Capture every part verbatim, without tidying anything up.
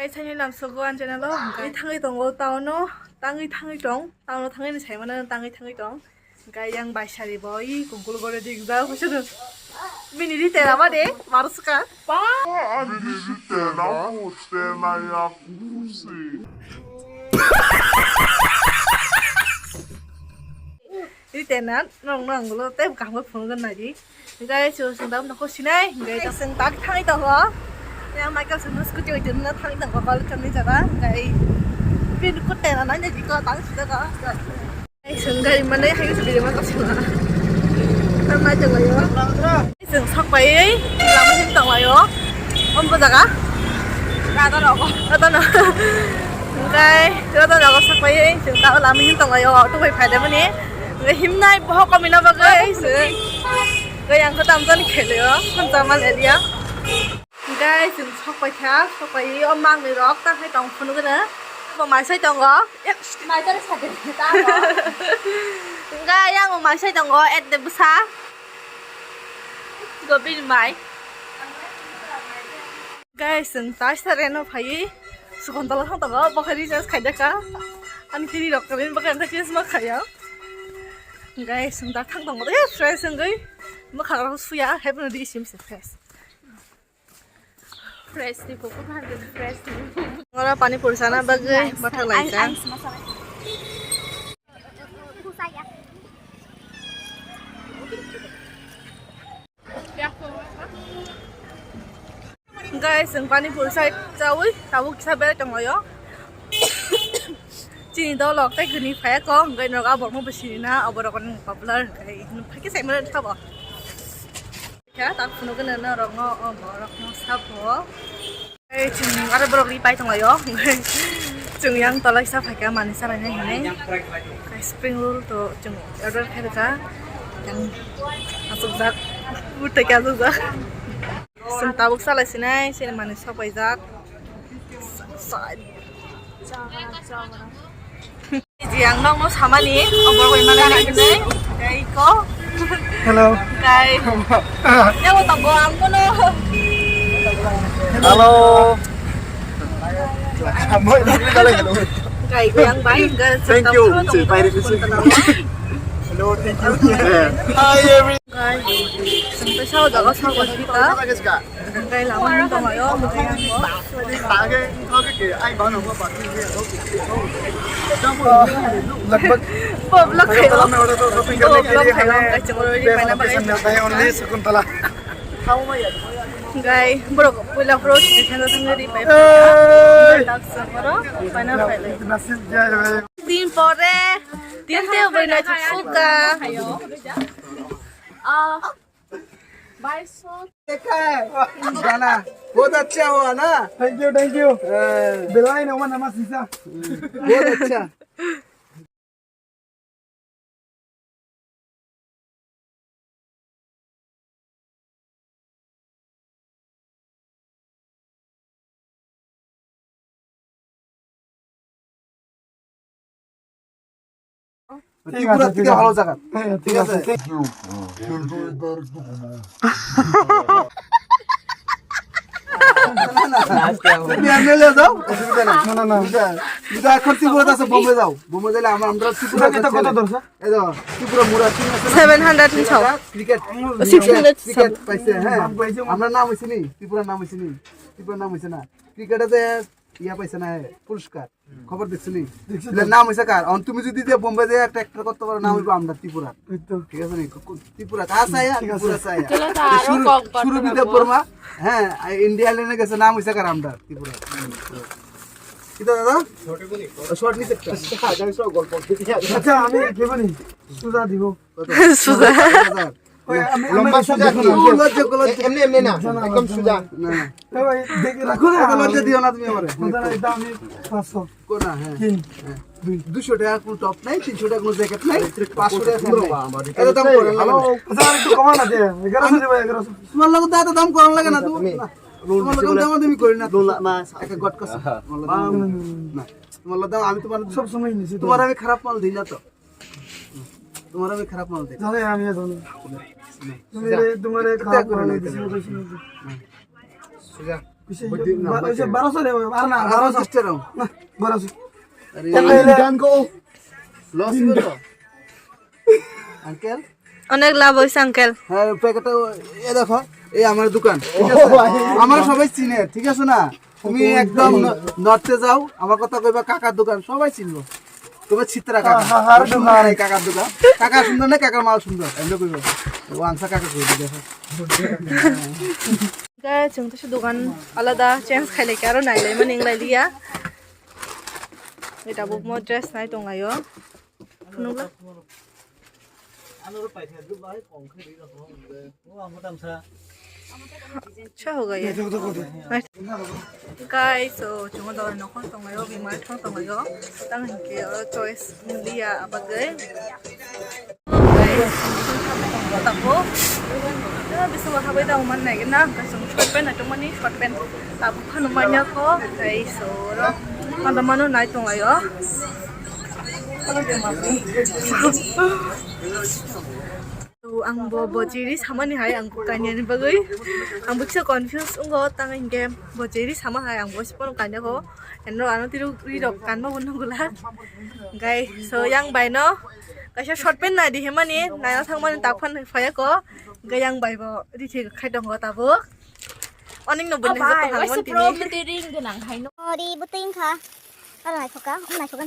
Saini nam sogo ang channel o, hwnkhe thangwi tongo town o, tangwi thangwi tong, town o thangwi ni saimano tangwi thangwi tong. Hwnkhe yang bai sari bo i kungkul gore dik jak, bini ri tera ba de, maruska. Bini ri tera bo, tera ya kusi. Ri tera, nong nong lo, tei kaham phone gan nai di. Guys, so sung dam nokho sinai, guys, sung tak thangwi tongo. Yang Michael sung scooty oi tun na thangwi tongo, kol chomni jaga, guys. Pin kut tera nai di ko tang sida ka. Guys, sung gari mane hai sida ma ka sung. Tam nai jaga yo. Sung sok pai ei, lama hin tong layo. Om bo jaga. Rada rogo. Rada no. Guys, rada rogo sok pai ei, sung ta lama hin tong layo. Tu bai phai de mani. Himnai bohok komina bagwi sung. Guys, ang ko tam jani khele yo. Ham jamal area. Guys, chwng sok paikha, sok paiwi o mangnwi rok ta khai tong phunuk gwnw. Bo mai sai tongo. Mai tare sakhe ta bo. Hwnkhe yang bo mai sai tongo, at de bwsa. Go bini mai. Guys, chwng ta sare no phaiwi sukon tola thang tongo, bo khai recharge khai dakha. Ani kiri rok kami bo khai recharge ma khaya. Guys, chwng ta thang tongo, eh, fresh wngwi. Mwkhang rok suya, hai phano di sim se fresh. Fresh ni buku kan fresh ni. Ora pani puri sana bagwi bathak laisa. Guys, ang pani puri sai chawi, tabuk kisa berai tonglayo. Chini dolok tei guni phaya ko, hwnkhe nogo aborokno bwsirina, aborokno popular hwnkhe, hwnkhe sai mano thabo. Kha tak phunuk gwnw norokno o borokno sabo. Ei chwng aro borok ri pai tonglaio. Chwng yang tolai sa phaikha manwi salainai hinwi. Spring roll to chwng order khairokha. Yang asukjak. Butai khe asukjak. Chwng tabuk salai sinai, sini manwi sok paijak. Sa-, sa-, Ji ang nokno samani, obo bai mala ni hinwi, tei ko. Hello. Kai. Yawo tongo ang kono. Hello. Kai ko yang bai, enggak. Thank you. Hello, thank you. Hi, everyone. Guys, sampai sawo jaga sawo sita. Sampai lama ni tong ayo, sampai yang ko. Bo vlog khayo. Bo vlog khayo, guys, chungo ri paina bai. Guys, borok puila pro station o thangwi ri pai. Tak songoro paina bai. Din pore, din te bai na thuk suka. Ah. देखा है गाना बहुत अच्छा हुआ ना। Thank you, thank you. हाँ। Belai no mana masisa. बहुत अच्छा। ঠিক আছে, ত্রিপুরা থেকে ঠিক আছে। ভালো জায়গা। হ্যাঁ, ঠিক আছে। তুমি এমএলএ যাও, অসুবিধা নেই। না, না, না। বুঝা, বুঝা, এখন ত্রিপুরাতে আছে, বোম্বে যাও। বোম্বে গেলে আমরা, আমরা ত্রিপুরা এটা কত দরকার? এই দেখো, ত্রিপুরা মুরা টিম আছে না? Seven hundred নিছো। ক্রিকেট, six hundred ক্রিকেট পাইছে, হ্যাঁ। আমরা নাম হইছে নি? ত্রিপুরার নাম হইছে নি? ত্রিপুরার নাম হইছে না। ক্রিকেটে যে ইয়া পাইছে না, পুরস্কার। খবর দেখছিলি? দেখছি তো। এটার নাম হইছে কার? অন তুমি যদি যে বোম্বে যে একটা অ্যাক্টর করতে পারো, নাম হইবো আমরা ত্রিপুরা। এই তো। ঠিক আছে নি? কো-, কো-, ত্রিপুরা। তা চাই, ঠিক আছে। ত্রিপুরা চাই। চলো, তা আরো শুরু, কম করতে শুরু বিদ্যা পারবো। বর্মা। হ্যাঁ, ইন্ডিয়া লাইনে গেছে, নাম হইছে কার আমরা ত্রিপুরা। কিতা দাদা? শর্ট নিছে একটা। আচ্ছা, আমি দেবো নি? সুজা দিব। কত? সুজা। কত হাজার? ওই, আমি, আমি লম্বা সুজা কি? লজ্জা, লজ্জা। এ-, এমনি, এমনি না, না, না, একদম লজ্জা সুজা। না। না, না। তো ভাই, দেখে রাখো না। এত লজ্জা দিও না তুমি আমারে। দাদা, এটা আমি পাঁচশো। কোনা, হ্যাঁ। তিন, হ্যাঁ। দুই। দুশো টাকা কোনো টপ নাই, তিনশো টাকা কোনো জ্যাকেট নাই, পাঁচশো টাকা ফ্যান নাই। এত দাম করেন লাগে না। আচ্ছা, আর একটু কমান আছে, এগারোশো দেবো, এগারোশো। তোমার লগে তো এত দাম করার লাগে না, তুমি। না। তোমার লগে দামাদামি করি না তো। একটা গট কষা। তোমার লগে দাম, না। তোমার লগে দাম, আমি তোমার সব সময় নিছি তো। তোমার আমি খারাপ মাল দিই না তো। তোমার আমি খারাপ মাল দিই। জানি, আমি জানি। না। তুমি, তোমার খারাপ মাল দিছি। সুজা। Badi na, badi. Baroso de, ar na, baroso. Sister. Na, baroso. আরে, ইনকাম কো লস হলো তো। আঙ্কেল? অনেক লাভ হইছে, আঙ্কেল। হ্যাঁ, প্যাকেটটা এ দেখো, এই আমার দোকান, ঠিক আছে? ও, আরে। আমরা সবাই চিনে, ঠিক আছে না? তুমি একদম ন-, নর্থে যাও, আমার কথা কইবা, কাকার দোকান, সবাই চিনবো। তোমার চিত্রা কাকা। হ্যাঁ, হ্যাঁ, হ্যাঁ, সুন্দর নাই কাকার দোকান। কাকা সুন্দর না, কাকার মাল সুন্দর। এমনি কইবো। ও আনসা কাকা কইবো, দেখো। Guys, chwng teisa dogan alada change khailai khe aro nailaimani wnglailiya. Tabuk mo dress nai tonglaio. Phunukla. Cha hoga ye. Guys, so chwng dogan nokhon tonglaio, bimar thang tonglaio. Tang hinkhe oro choice wngya abagwi. Tapo. Bisingo habai tamo man nai na, short pant na tongmani, short pant. Tapo phano manya ko, tei so oro. Manda mano nai tonglaio. So, ang bo, bo chiri samani hai ang kanya ni bagwi. Ang buksa confuse ungo tang hinkhe bo chiri sama hai ang bo sipon kanya ko. Enro ano tiru ri rok kanma bo nugula. Guys, so yang bai no. Kaisa short pant nai di himani, naina thangmani tak phan phai ako. Gayang bai bo rithik khai tongo tabuk. Oning no bini joto hang mon tini. Ori buting kha. Aro nai thoka, um nai thoka.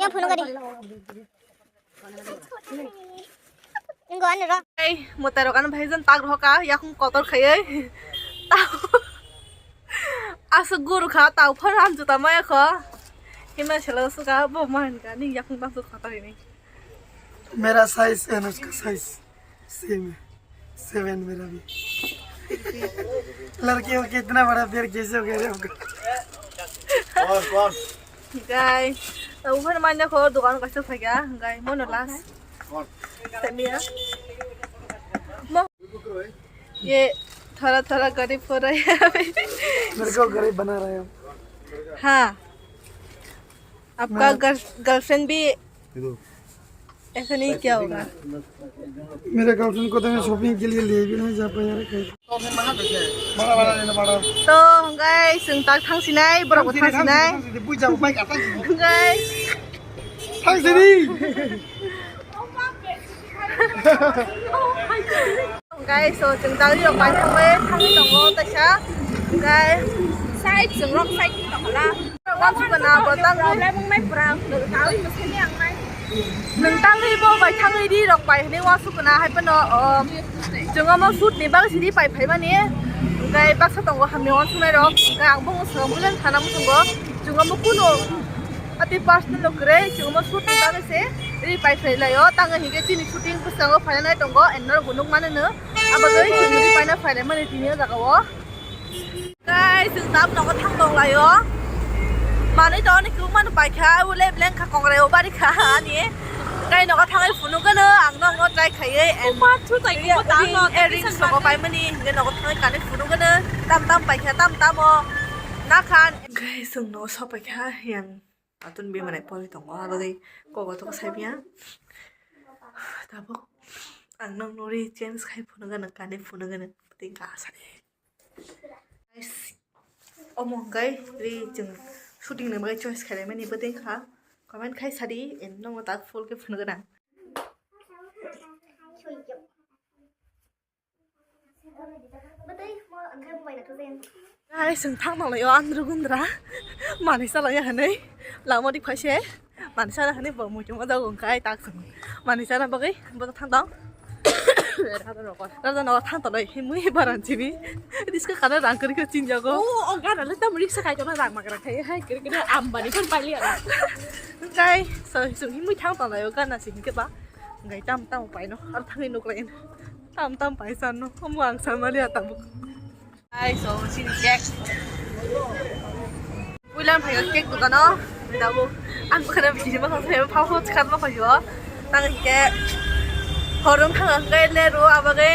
Yang phunuk gadi. Ingo ani ro. Ei, mwtai rok ano bhai jon tak rokha, yakung kotor khaiwi. Tao. Aswk guru kha, tao phar ham juta maya kho. Himna selo suka, bo mahan ka, ning yakung bang su kotor ini. मेरा साइज है ना उसका size same है। सेवन मेरा भी। लड़कियों को कितना बड़ा पैर कैसे हो गया रे आपका? कौन, कौन? Guys, tabuk phano manya kho dogan kaisa phaikha, guys, mono last. Tamiya. Mo. Ye thora thora garib ho raha hai. मेरे को गरीब बना रहे हो। हाँ। आपका गर्ल-, गर्लफ्रेंड भी ऐसा नहीं क्या होगा? मेरे गर्लफ्रेंड को तो मैं शॉपिंग के लिए ले भी नहीं जा पाया रे कहीं। बड़ा, बड़ा लेना पड़ा। To, hwnkhe chwng tak thang sinai, borok bo thang sinai. Hwnkhe thang sini. Guys, so chwng dagri rok bai thangwi thangwi tongo taisa. Guys, side chwng rok side ni tongla. Wan sukana bo tang problem wngnai pura. Dawi mwsani ang nai. Nwng tangwi bo bai thangwi ri rok bai hwnwi wan sukana hai phano, o, chwng omo shoot ni bagwi sidi pai phaimani. Hwnkhe baksa tongo hamya wan suknai rok. Hwnkhe ang bo swng bulen sana muchungo. Chwng omo kunu ati personal rok kwrwi, chwng omo shoot ni bagwi se ri pai phlai laio. Tangwi hinkhe chini shooting bwskango phainai tongo, and norok bo nukmano no. Abagwi chwng ri paina phailai mani tini o jaga o. Guys, chwng tab nogo thang tong laio. Manwi to ani kwbangma no paikha, ule bleng kha kongrai o bari kha ani. Guys, nogo thangwi phunuk gano, ang nokno try khaiwi and earrings rogo paimani, hwnkhe nogo thangwi kanwi phunuk gano, tam tam paikha, tam tam o nakha. Guys, chwng nogo sok paikha yang atun bemani pori tongo, abagwi kogo toko saimanya. Tabuk ang nokno ri change khai phunuk gano, kanwi phunuk gano, tei kha sadi. Guys, omo hwnkhe ri chwng shooting ni bagwi choice khaimani bwtwi wngkha. Comment khai sadi, and nokno tak full khe phunuk gana. Guys, chwng thang tonglaio Andhra Gundra. Manwi chalaio hwnwi lama dik phaise. Manwi chana hwnwi bo muitu ma jago wngkha ai tak chwng. Manwi chana bagwi bo thang tong. Raja nogo thang tonglaio himwi baran chini. Riska kana rang kwrwi khe chinjago. O, o gana le tam riksa khai kana rang magra khai hai kwrwi kwrwi ambani phone paili ara. Kai so so himwi thang tonglaio gana chini khe ba. Ngai tam tam paino ar thangwi nuklai. Tam tam paisa no omo ang samali atabuk. Ai, so, chini cake. Puila phaiga cake dogano. Dabu, ang bukhara bini ma khang phaiba, phao phao chikhat ma phaio. Tang hike, horong thang ang kai le ro abagwi.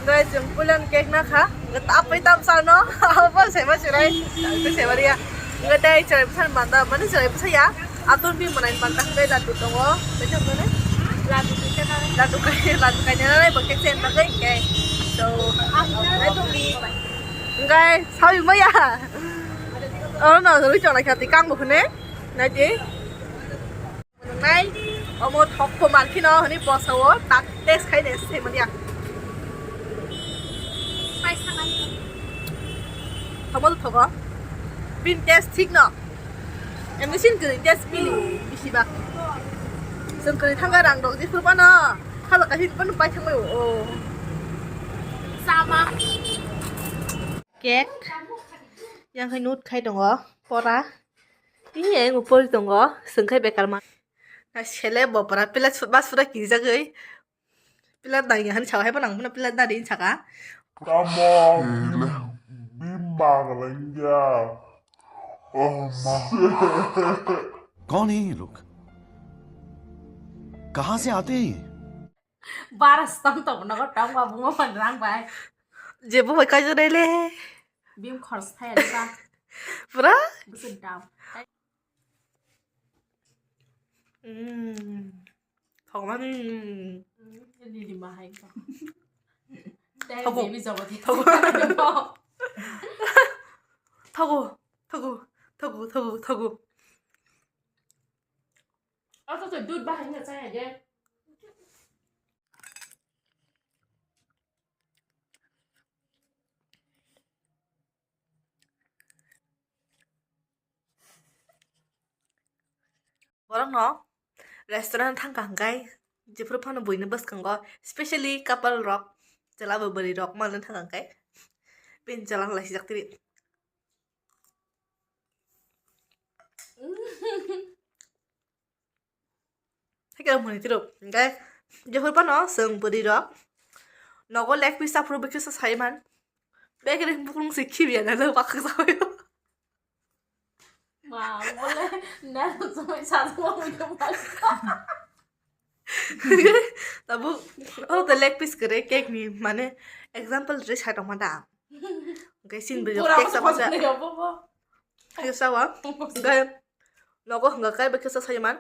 Doi chwng puila cake na kha. Tapai tam sa no. Abo sai ma chirai. Sai ma ria. Ngai dai chirai bwsa manda, mani chirai bwsa ya. Atur bi manai manda hwnkhe da tu tongo. Becham mane. Ladu kai, ladu kai nana bo kek sen bagwi ke. So, nai tong ni. Ngai, sawi maya. Oro no, rui chong lai khati kang bo khune. Nai di. Nai, omo thok pho mar khino, hini bosao, tak test khai de, se mania. Pai sanai. Thok mo thogo. Bin test thik no. Emni sin kwrwi test pili bisi ba. Chwng kwrwi thangkha rang rok jephuru phano. Kha ba kaisa phano pai thangbai o. Sama. Cake. Yang khai nut khai tongo. Pora. Iya yang upor tongo. Chwng khai bekar ma. Na sele bo pora pila ba sura kijagwi. Pila dai han chaw hai phano ang phano pila dadi saka. Come on, bimba kalangya. Oh my. कौन है ये लोग? कहाँ से आते हैं ये? Bara stang tong nogo tong ba bungo man rang bai. Je bo bai kajo dai le. Bim khors thai ba. Pura? Busu dam. Mm. Thok man. Lili ma hai ko. Thogo. Baby jobo di. Thogo. Thogo. Thogo. Thogo. Thogo. Thogo. Ato to dud ba hai na chaya je. Borokno restaurant thangkha hwnkhe jephuru phano buino bwskango, specially couple rok, chwla bo bwrwi rok manwi thangkha hwnkhe bini chwla laisijak twi. Hakhe muni tiro. Hingke jephuru phano chwng bwrwi rok nogo leg piece aphuru bwkhe sa sai man. Bag ring bukrung se khibiya na lo bakha sawi. Ma, bole, na chumai sa chumai bakha. Tabuk, oh, the leg piece kere cake ni, mane, example re sa tong ma da. Hingke sin bwrwi rok cake sa masa. Hingke sawa. Hingke nogo hingka kai bwkhe sa sai man.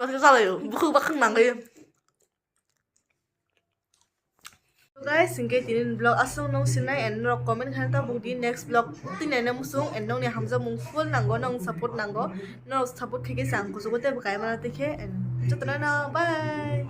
Aswk salaio, bukhuk bakhuk nangwi. So guys, hingke tini vlog aswk nung sinai and norok comment khaina tabuk di next vlog tini ene musung and nongni hamjakmung full nango, nong support nango, norok support khaikhe se ang kuchugo teibo kaimana tongkhe and jotono no bye.